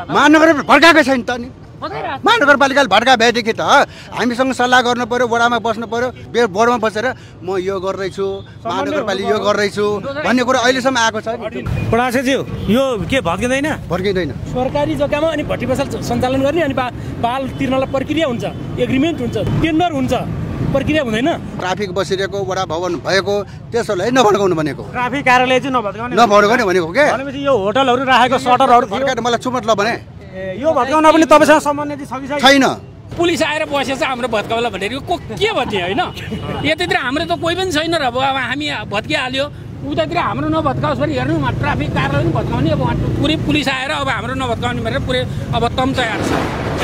महानगर भड्काएकै छैन त नि महानगरपालिकाले भड्का भएदेखि त हामीसँग सल्लाह गर्नु पर्यो वडामा बस्नु पर्यो बोर्डमा बसेर म यो गर्दैछु महानगरपालिका यो गर्दैछु भन्ने कुरा अहिलेसम्म आएको छैन पडासेज्यू यो के भड्किँदैन सरकारी जग्गामा अनि भट्टी पसल सञ्चालन गर्ने अनि बाल तिर्नलाई प्रक्रिया हुन्छ एग्रिमेन्ट हुन्छ टेन्डर हुन्छ प्रक्रिया हुँदैन ट्राफिक बसिरहेको वडा भवन भएको त्यसोलाई नभड्काउनु भनेको ट्राफिक कार्यालय चाहिँ नभड्काउने भनेको के भनेपछि यो होटलहरू राखेको सटरहरू भड्काएर मलाई चुमट ल भने यो भड्काउन पनि तपाईसँग सम्बन्धित छैन पुलिस आएर बसेछ हाम्रो भत्काउला भनेर के भन्ने होइन यतातिर हाम्रो त कोही पनि छैन र अब हामी भत्किहाल्यो उतातिर हाम्रो नभत्काओस् भने हेर्नु ट्राफिक कार्यालय पनि भत्काउने अब पुरै पुलिस आएर अब हाम्रो नभत्काउने भनेर पुरै अब तम तयार छ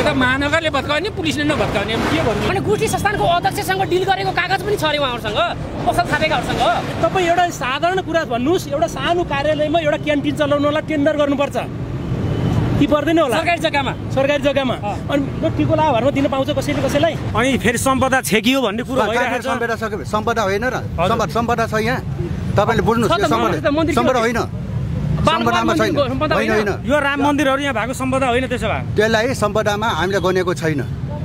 यता महानगरले भत्काउने पुलिसले नभत्काउने अब के भन्नु अनि गोष्ठी संस्थानको अध्यक्षसँग डिल गरेको कागज पनि छ अरे उहाँहरूसँग पसल थापेकाहरूसँग तपाईँ एउटा साधारण कुरा भन्नुहोस् एउटा सानो कार्यालयमा एउटा क्यान्टिन चलाउनलाई टेन्डर गर्नुपर्छ कि पर्दैन होला सरकारी जग्गामा अनि टिको लाभरमा दिन पाउँछ कसैलाई अनि फेरि सम्पदा छेकियो भन्ने कुरो भइरहेको छ सम्पदा होइन र सम्पदा छ यहाँ तपाईले बुझ्नुहोस् सम्पदा होइन सम्पदामा छैन होइन यो राम मन्दिरहरू यहाँ भएको सम्पदा होइन त्यसो भए त्यसलाई सम्पदामा हामीले गनेको छैन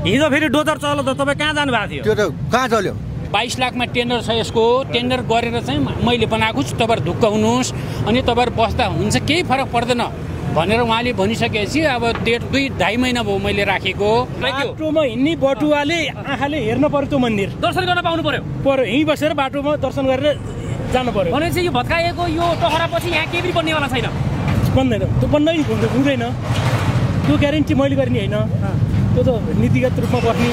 हिजो फेरि डोजर चल्यो त तपाईँ कहाँ जानु भएको थियो त्यो त कहाँ चल्यो 22 लाखमा टेन्डर छ यसको टेन्डर गरेर चाहिँ मैले बनाएको छु तपाईँहरू ढुक्क हुनुहोस् अनि तपाईँहरू बस्दा हुन्छ केही फरक पर्दैन भनेर उहाँले भनिसकेपछि अब 2.5 महिना भयो मैले राखेको बाटोमा हिँड्ने बटुवाले आँखाले हेर्न पर्यो त्यो मन्दिर दर्शन गर्न पाउनु पर्यो यहीँ बसेर बाटोमा दर्शन गरेर जानु पर्यो भनेपछि यो भत्काएको यो टहरापछि यहाँ केही पनि बन्नेवाला छैन बन्दैन त्यो बन्दै हुँदैन त्यो ग्यारेन्टी मैले गर्ने होइन त्यो त नीतिगत रूपमा बस्ने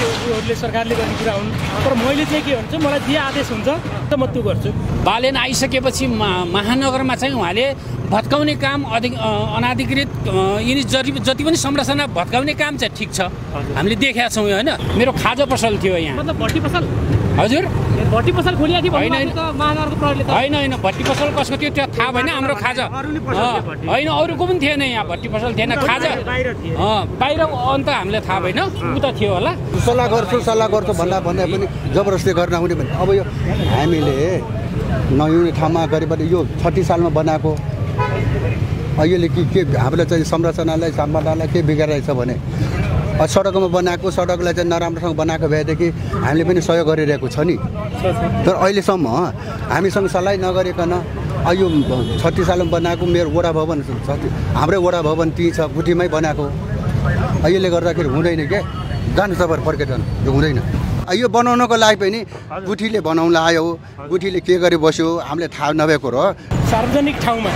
उयोहरूले सरकारले गर्ने कुरा हुन् तर मैले चाहिँ के भन्छ मलाई जे आदेश हुन्छ त म त्यो गर्छु बालेन आइसकेपछि महानगरमा चाहिँ उहाँले भत्काउने काम अनाधिकृत यिनी जति पनि संरचना भत्काउने काम चाहिँ ठिक छ हामीले देखेका छौँ होइन मेरो खाजा पसल थियो यहाँ मतलब भट्टी पसल हजुर भट्टी पसल खोलिया थियो होइन भट्टी पसल कसको थियो त्यो थाहा भएन हाम्रो खाजा होइन अरूको पनि थिएन यहाँ भट्टी पसल थिएन खाजा बाहिर अन्त हामीलाई थाहा भएन उता थियो होला सल्लाह गर्छु भन्दा पनि जबरजस्ती गर्न आउने भने अब यो हामीले नयुने ठाउँमा गरेपछि यो 30 सालमा बनाएको अहिले के हामीलाई चाहिँ संरचनालाई सम्पदालाई के बिगारेछ भने सडकमा बनाएको सडकलाई चाहिँ नराम्रोसँग बनाएको भएदेखि हामीले पनि सहयोग गरिरहेको छ नि तर अहिलेसम्म हामीसँग सल्लाह नगरिकन यो 36 सालमा बनाएको मेरो वडा भवन हाम्रै वडा भवन ती छ गुठीमै बनाएको अहिले गर्दाखेरि हुँदैन क्या जानु तपाईँहरू फर्केर यो हुँदैन यो बनाउनको लागि पनि गुठीले बनाउन आयो गुठीले के गरी बस्यो हामीले थाहा नभएको र सार्वजनिक ठाउँमा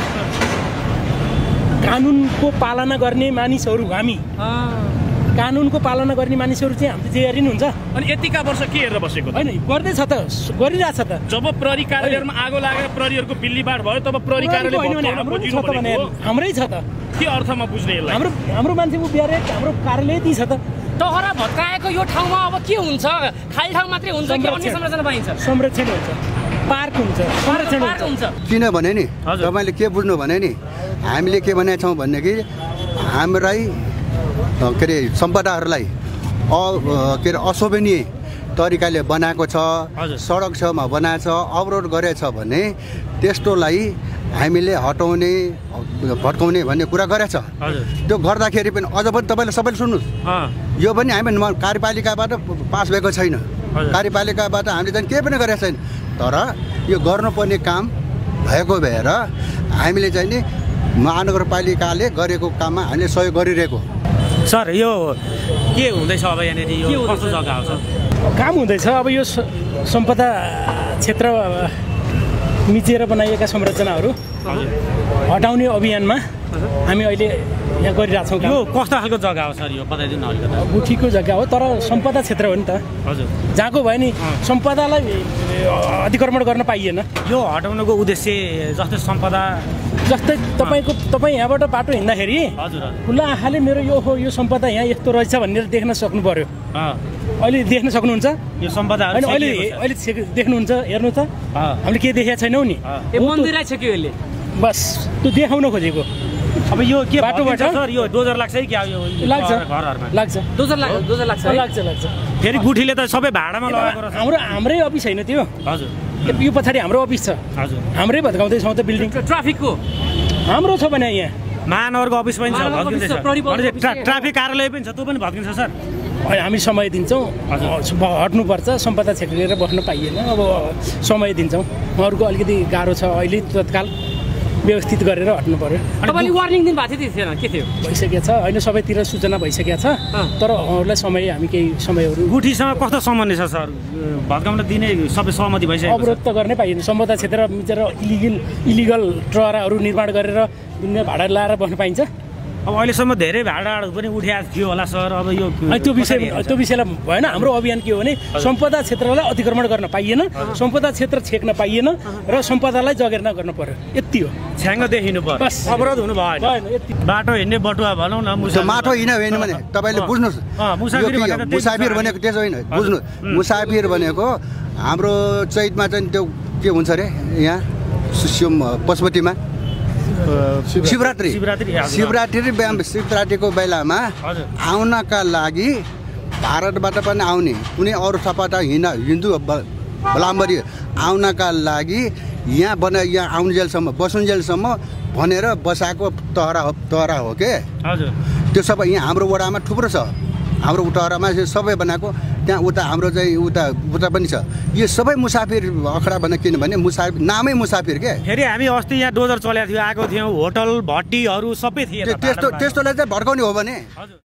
कानुनको पालना गर्ने मानिसहरू हामी कानुनको पालना गर्ने मानिसहरू चाहिँ हामीले जे गरि हुन्छ अनि यतिका वर्ष के हेरेर बसेको होइन गर्दैछ त गरिरहेछ त जब प्रहरी कार्यालयमा आगो लागेर प्रहरीहरूको बिल्लीबाड भयो तब प्रहरी कार्यालय हाम्रै छ त के अर्थमा बुझ्ने यसलाई हाम्रो मान्छे उभिएर हाम्रो कार्यालय ती छ त टहरा भत्काएको यो ठाउँमा अब के हुन्छ खाली ठाउँ मात्रै हुन्छ कि अन्य संरचना पाइन्छ संरक्षण हुन्छ पार्क हुन्छ संरक्षण हुन्छ किनभने नि तपाईँले के बुझ्नु भने नि हामीले के भनेका छौँ भनेदेखि हाम्रै के अरे सम्पदाहरूलाई के अरे अशोभनीय तरिकाले बनाएको छ सडक छेउमा बनाएको छ अवरोध गरेछ भने त्यस्तोलाई हामीले हटाउने भट्काउने भन्ने कुरा गरेछ त्यो गर्दाखेरि पनि अझ पनि तपाईँले सबैले सुन्नुहोस् यो पनि हामी कार्यपालिकाबाट पास भएको छैन कार्यपालिकाबाट हामीले चाहिँ केही पनि गरेको छैन तर यो गर्नुपर्ने काम भएको भएर हामीले चाहिँ नि महानगरपालिकाले गरेको काममा हामीले सहयोग गरिरहेको सर यो के हुँदैछ अब यहाँनिर यो कस्तो जग्गा हो सर काम हुँदैछ अब यो सम्पदा क्षेत्र मिचेर बनाइएका संरचनाहरू हटाउने अभियानमा हामी अहिले यहाँ गरिरहेछौँ यो कस्तो खालको जग्गा हो सर यो बताइदिनु न अलिकति गुठीको जग्गा हो तर सम्पदा क्षेत्र हो नि त हजुर जहाँको भयो नि सम्पदालाई अतिक्रमण गर्न पाइएन यो हटाउनुको उद्देश्य जस्तै सम्पदा जस्तै तपाईँ यहाँबाट बाटो हिँड्दाखेरि खुल्ला आँखाले मेरो यो सम्पदा यहाँ यस्तो रहेछ भनेर देख्न सक्नु पर्यो अहिले देख्न सक्नुहुन्छ यो सम्पदा अहिले देख्नुहुन्छ हेर्नु त हामीले के देखेका छैनौँ नि मन्दिर छ कि अहिले बस त्यो देखाउन खोजेको अब यो के बाटोबाट सर यो डोजर लाग्छ कि क्या यो लाग्छ डोजर लाग्छ फेरि गुठीले त सबै भाडामा लगाएको रहेछ हाम्रै अफिस होइन त्यो हजुर यो पछाडि हाम्रो अफिस छ हजुर हाम्रै भत्काउँदैछौँ त बिल्डिङ ट्राफिकको हाम्रो छ भने यहाँ महानगरको अफिस पनि छ महानगरको भत्किँदैछ अफिस छ, प्रहरी बलको भनेपछि अफिस छ। ट्राफिक कार्यालय पनि छ त्यो पनि भत्किन्छ सर अनि हामी समय दिन्छौँ हट्नुपर्छ सम्पदा क्षेत्र लिएर बस्न पाइएन अब समय दिन्छौँ अरूको अलिकति गाह्रो छ अहिले तत्काल व्यवस्थित गरेर हट्नु पर्यो तपाईँले वार्निङ दिनुभएको थियो थिएन के थियो भइसकेको छ होइन सबैतिर सूचना भइसकेको छ तर उहाँहरूलाई समय हामी केही समयहरू गुठीसँग कस्तो सम्बन्ध छ सर भत्काउन दिने सबै सहमति भइसकेको छ अवरोध त गर्नै पाइएन सम्पदा क्षेत्र मिचेर इलिगल ट्रहराहरू निर्माण गरेर दुनियाँ भाडा लाएर बस्न पाइन्छ अब अहिलेसम्म धेरै भाडाहरू पनि उठिएको थियो होला सर अब यो अनि त्यो विषयलाई भएन हाम्रो अभियान के हो भने सम्पदा क्षेत्रलाई अतिक्रमण गर्न पाइएन सम्पदा क्षेत्र छेक्न पाइएन र सम्पदालाई जगेर्ना गर्न पर्यो यति हो छ्याङ्ग देखिनु पर्यो बस। अवरोध हुनु भएन यति बाटो हिँड्ने बटुवा भनौँ न माटो हिँड्यो भने तपाईँले बुझ्नुहोस् मुसाफिर यो भनेको के- मुसाफिर भनेको त्यसो होइन बुझ्नु मुसाफिर भनेको हाम्रो चैतमा चाहिँ त्यो के हुन्छ अरे यहाँ पशुपतिमा शिवरात्रि शिवरात्रिको बेलामा हजुर। आउनका लागि भारतबाट पनि आउने कुनै अरू थपाट हिन्दू बलाम्बरी आउनका लागि यहाँ आउन्जेलसम्म बसुन्जेलसम्म भनेर बसाएको तहरा हो के हजुर त्यो सबै यहाँ हाम्रो वडामा थुप्रो छ हाम्रो तहरामा सबै बनाएको त्यहाँ उता हाम्रो चाहिँ उता पनि छ यो सबै मुसाफिर अखडा भने किनभने मुसाफिर नामै मुसाफिर के फेरि हामी अस्ति यहाँ डोजर चलेको थियो आएको थियौँ होटल भट्टीहरू सबै थिए त्यस्तोलाई चाहिँ भड्काउने हो भने हजुर